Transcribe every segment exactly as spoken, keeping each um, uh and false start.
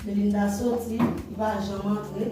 Belinda soti, li pa janm antre.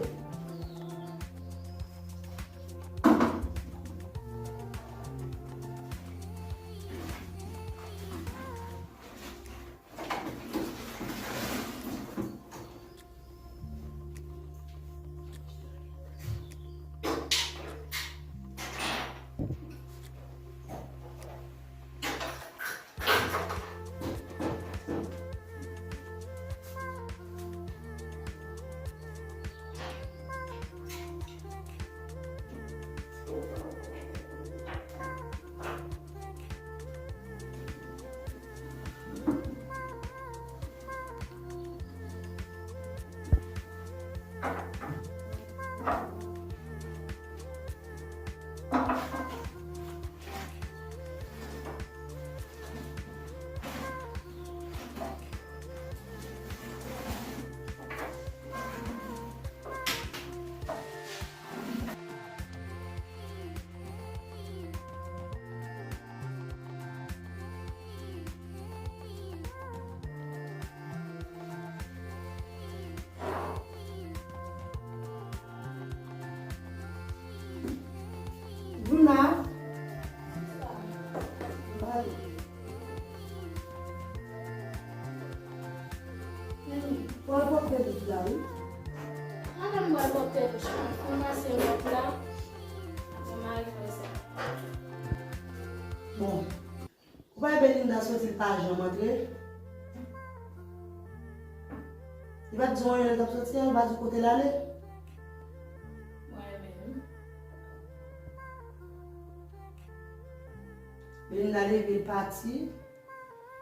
Juna. Mami, w al pòte douch la, wi. Madanm, w al pòte douch la. Fò m pase wòch la. Fò m al fè sa. Bon. Ou pa wè Belinda soti, l pa janm antre? Li pa t di w anyen lè l t ap soti a, li pa di w kote l ale? Mwen menm. Belinda leve, l pati.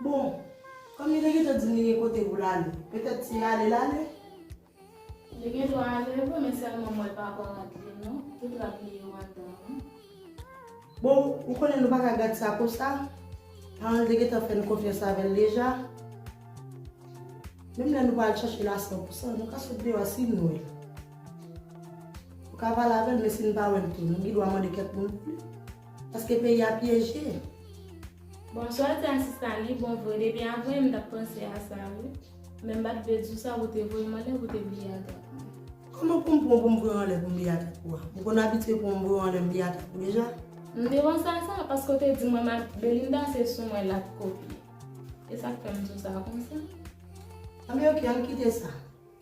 Bon, kòm li te gentan di m li gen kote pou l ale, petèt se ale l ale. Li gen dwa ale vre, men sèlman mwen pa kwè rad li non. Tout rad li yo anndan wi. Bon, ou konnen nou pa ka gad sa konsa. Paran l te gentan fè n konfyans avè l deja. Menm lè nou pa al chache l a san pou san, nou ka sot deyò a si n wè l. Nou ka pale avè l, men si n pa wè l tou, nou gen dwa mande kèk moun pou li. Paske peyi a pyeje. Bon, swadizan asistan li bon vre, depi avan yè m t ap panse a sa wi. Men m pa t vle di w sa pou w te voye m anlè pou w te bliye atak mwen. Kòman pou m pran w pou m voye w anlè pou m bliye atak ou a? Ou konn abitye pou m voye w anlè m bliye atak ou deja? M te panse a sa paske w te di mwen Belinda se sou mwen l ap kopye. E sa k fè m di w sa konsa. Anben oke, ann kite sa.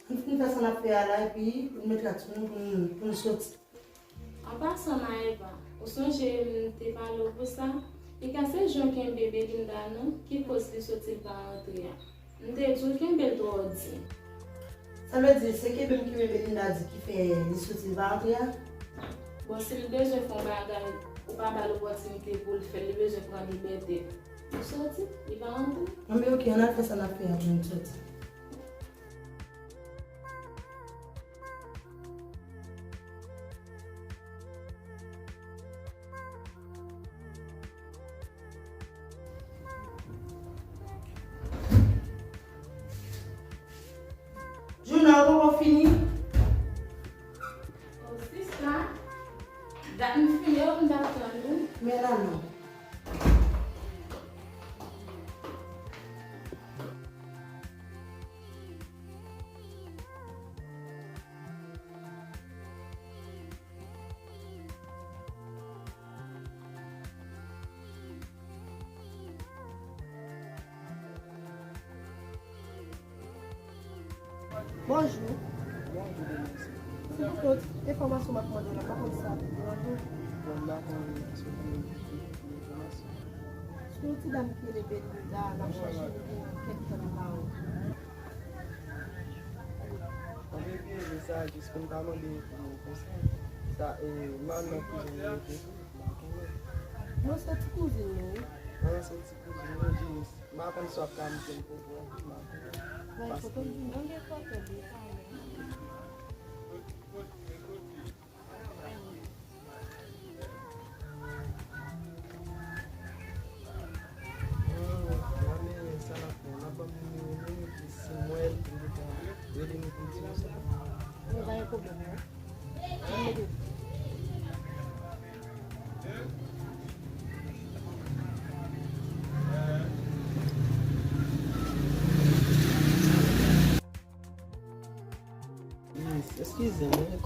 Ann fin fè sa n ap fè a la epi pou n met rad sou nou pou n, pou n soti. An pasan, Maëva, ou sonje m te pale w pou sa? Li ka se jan w kenbe Belinda non ki koz li soti l pa rantre a. M te di w kenbe l twò di. Sa vle di se kenbe m kenbe Belinda di ki fè li soti l pa rantre a? Bon, si l bezwen fè yon bagay, ou pa ba l opòtinite pou l fè l, li bezwen pran libète l soti, li pa rantre. Anben oke, ann al fè sa n ap fè a pou n soti. Juna, ou poko fini? O, sista, dat m fini, o, m t ap tann ou. Men la non. Bonjou. Bonjou, Denise. Se pou tout enfòmasyon m ap mande w la, m pa konn sa pou mande w. Bon, m pa konn sa pou mande w enfòmasyon. Se yon ti dam ki rele Belinda, n ap chèche l gen kèk tan nan kay ou. Anben, vye, men sa jis pou m ta mande pou nou konsa. Sa, e, manman ki jan li rete tou, m pa konnen. Non, se ti kouzin nou, wi. An, se ti kouzin nou, jis. M pa konn si w ap ka montre m foto a, m pa konnen. Bay foto m, m gen foto li, pa gen.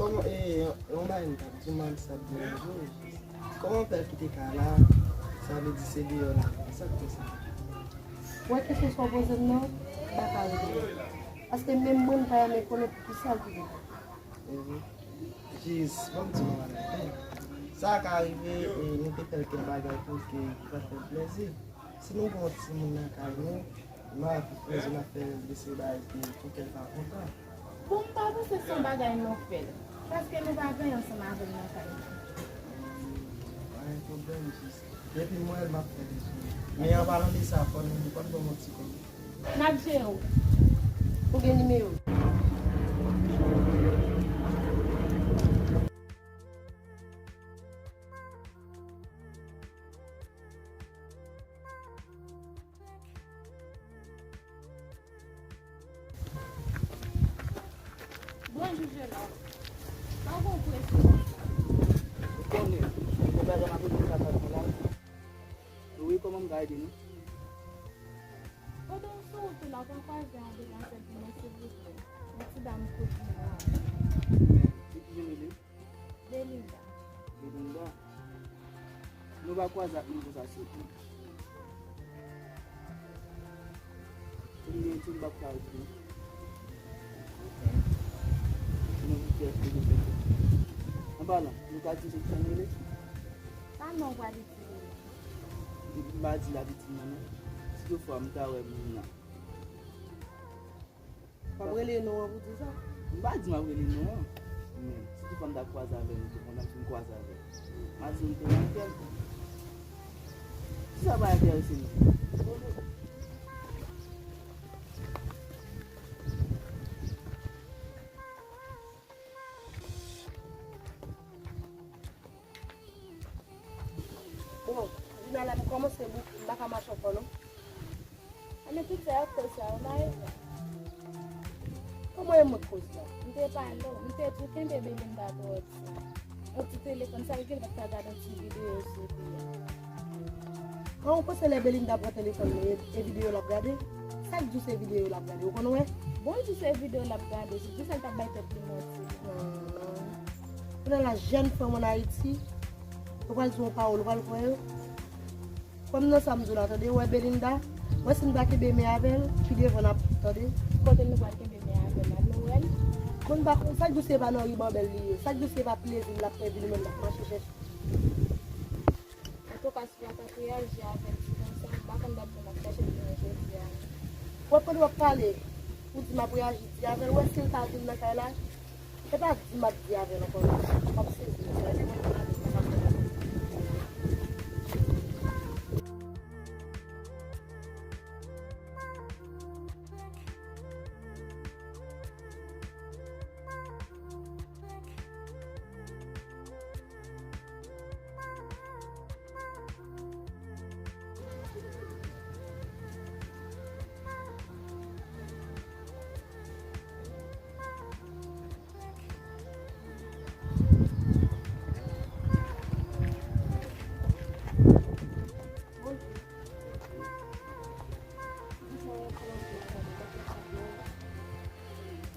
Kòman, e, yon bagay m t ap di w, m ap sa byen di w. Kòman pè l kite kay la, sa vle di se deyò l ap viv. Sa k fè sa? Ou wè kesyon sa w poze m nan, m pa ka reponn ou. Paske menm mwen, m ta renmen konnen poukisa l kite kay la. Mhm. Jis, ban m di w yon bagay. Sa ka rive, e, nou te fè l kèk bagay pou ke, pou fè l plezi. Si nou gen yon timoun nan kay nou, m ap plezi, m ap fè l eseye bagay ke pou kè l pa kontan. Bon, m pa panse se yon bagay nou fè l, paske nou pa gen ansanm avè l nan kay nou. Pa gen pwoblèm, jis. Depi m wè l, m ap fè l eseye. Men an palan de sa, fò nou, fò n ban m yon ti kob. N ap jere w. Ou gen nimewo l? Bonjou, jèn òm. Sa w gon prese konsa? Ou konnen, se pa jan m ap rete nan kay la. Wi, kòman m ka ede nou? Pandan w sou wout ou la, ou pa kwaze yon demwazèl pou mwen, silvouplè? Yon ti dam kout mwen la. Men, e kijan l rele? Belinda. Belinda. Nou pa kwaze ak moun konsa sitou. Ou gen ti bak pa ou tou. Sinon, pou fè pou fè. An palan, nou ka di se kijan l rele? Pa non w pral itilize. M pa di l ap itil mwen non. Si toutfwa m ta wè moun nan. W ap rele non an pou di sa? M pa di m ap rele non an. Men, si toutfwa m ta kwaze avè l, m te kontan si m kwaze avè l. M a di m te nan kè l. Kisa pa enterese nou? Bon, jounen la m kòmanse bouke, m pa ka mache ankò non. Anben tout sa y ap fè sa yo, Maeva. Kòman e mwen k koz la? M te pale w, m te di w kenbe Belinda pou w di. Yon ti telefòn, sa vle di l pa t ka gade yon ti videyo sou li a. An, ou panse lè Belinda pran telefòn li, e, e videyo l ap gade? Sa k di w se videyo l ap gade, ou konn wè? Bon, l di se videyo l ap gade, se di sa l t ap bay tèt li manti. Ah. Kounye a la, jèn fanm ann Ayiti, ou pral di yon pawòl, ou pral kwè yo? Kòm nan sa m di w la, tande, ou wè Belinda, ou wè si n pa kenbe men avè l, pi devan n ap, tande. Kote nou pral kenbe men avè l la, nou wè l? Moun pa konn, sa k di w se pa nan ri Manbèl li ye, sa k di w se pa plezi l ap fè vini menm l ap mache chèche. Antouka, si w pa t ap reyaji avè l ti konsa, m pa konn dat pou n ap chache l jounen jodi a. W ap konn w ap pale, ou di m ap reyaji di avè l, ou wè si l pa vin nan kay la, e pa di m ap di avè l ankò non, w ap sezi mesye a, se mwen ki pale, se pa m ki pale.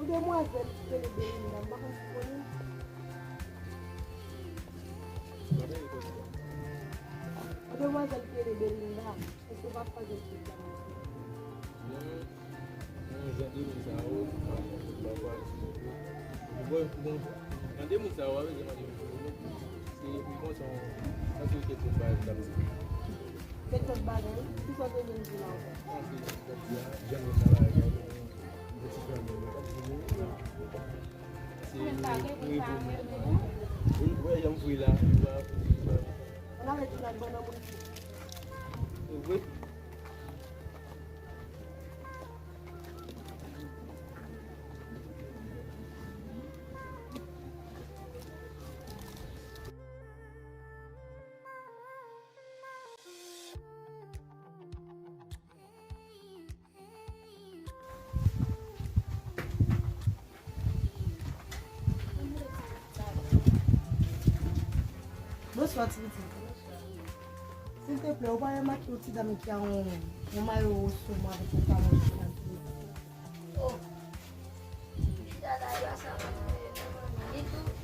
Yon demwazèl ki rele Belinda, m pa konn si w konnen l. Yon demwazèl ki rele Belinda, èske w pa kwaze l sou plan? Non, non, jan de moun sa yo, m pa kwaze. Bon, bon, jan de moun sa yo, wi, jan de moun sa yo, se, m panse, yon, yon kèk lòt bagay k ap di. Kèk lòt bagay? Kisa w te vin di la ankò? An, se, kòm di a, jan moun nan la, jan moun, yon ti fanmi, m p ap di non. Se, wi, wi, wi. Wi, wi, jan m vre la, wi, wi. Ann ale di nan bann moun. Wi. Bonswa, ti pitit. Silteplè, ou pa remake yon ti dam ki a yon, yon mayo wòs sou mwen avèk yon talon jòn nan pye? Oh. Chita la, yo sa mwen, mwen, mwen, mwen, li tou.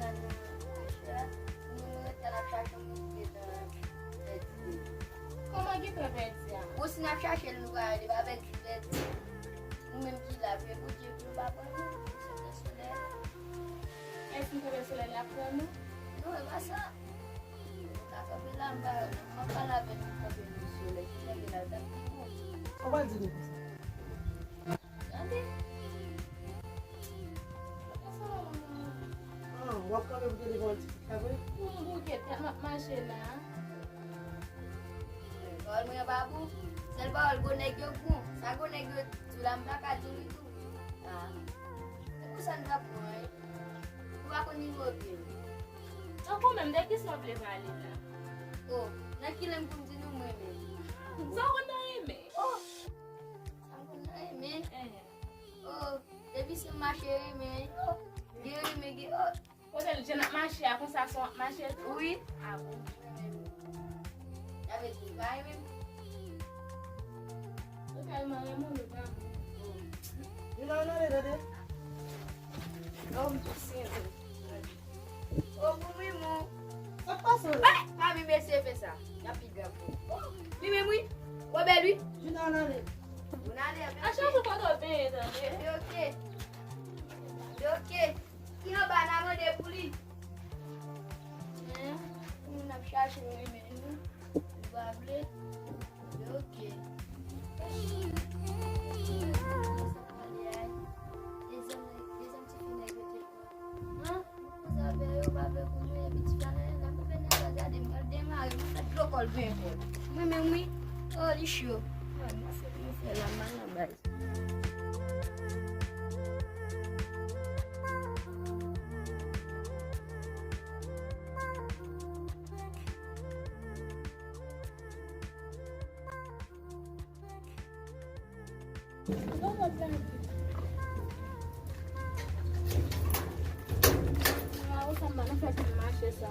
nan nou peche a, nou rete la chache moun ki nan pèdi. Kòman ki pran pèdi a? Bon, si n ap chache l, nou va li pa pèdi, pèdi. Nou menm ki la, vye Bondye pou nou pa pran nou, sèten solèy. Èske nou konprann solèy la pran nou? Non, e pa sa. Ou ka kanpe la, m pa, m ap pale avè nou, kanpe nou solèy. Ki lè gen la, l t ap pi bon. Ou pa di nou konsa. Tande. Ah, w ap kanpe pou te devan yon ti kafre? Pou m bouke, m ap mache la. Pawòl mwen an pa bon. Sèl pawòl gwo nèg yo bon. Sa gwo nèg yo di w la, m pa ka di w li tou. Ah. Se pou sa n pa pran, wi. Ou pa konn nimewo pye m. Ankò menm, de kisa w vle pale la? Oh, nan kilè m pou m di nou m renmen? Sa w konn nan renmen? Oh! Sa m konn nan renmen? Eh. Oh, depi se mache renmen, oh, gen renmen, gen, oh. Kote l, jan n ap mache a, konsa son ap mache tou? Wi. Ah bon. Sa vle di, ou pa renmen m? Totalman renmen w, non. Vin nan ale, tande. Oh, m tou sezi. Oh, pou mwen, mon. Sa k pase w la? Pa, pa, men mesye fè sa. Y ap pi grav. Oh, li menm, wi. Ou bèl, wi. Vin nan ale. Ou nan ale, a chanje kote w benyen, tande. Li oke. Li oke. Ki anba n a mande pou li. Men, pou moun ap chache yo renmen nou, nou pa vle. Yo oke. Dezanm, dezanm ti fi nèg yo te pran. An? Mwen konn sa fè yo pa vle pou mwen, epi ti fi a nan, nan move nan gade m pral demare, mwen fè dlo kòl byen fò. Mwen menm wi. Oh, li cho. Mwen fè, mwen fè la mal nan baz. Waw, sa m pa nan fè pou m mache sa.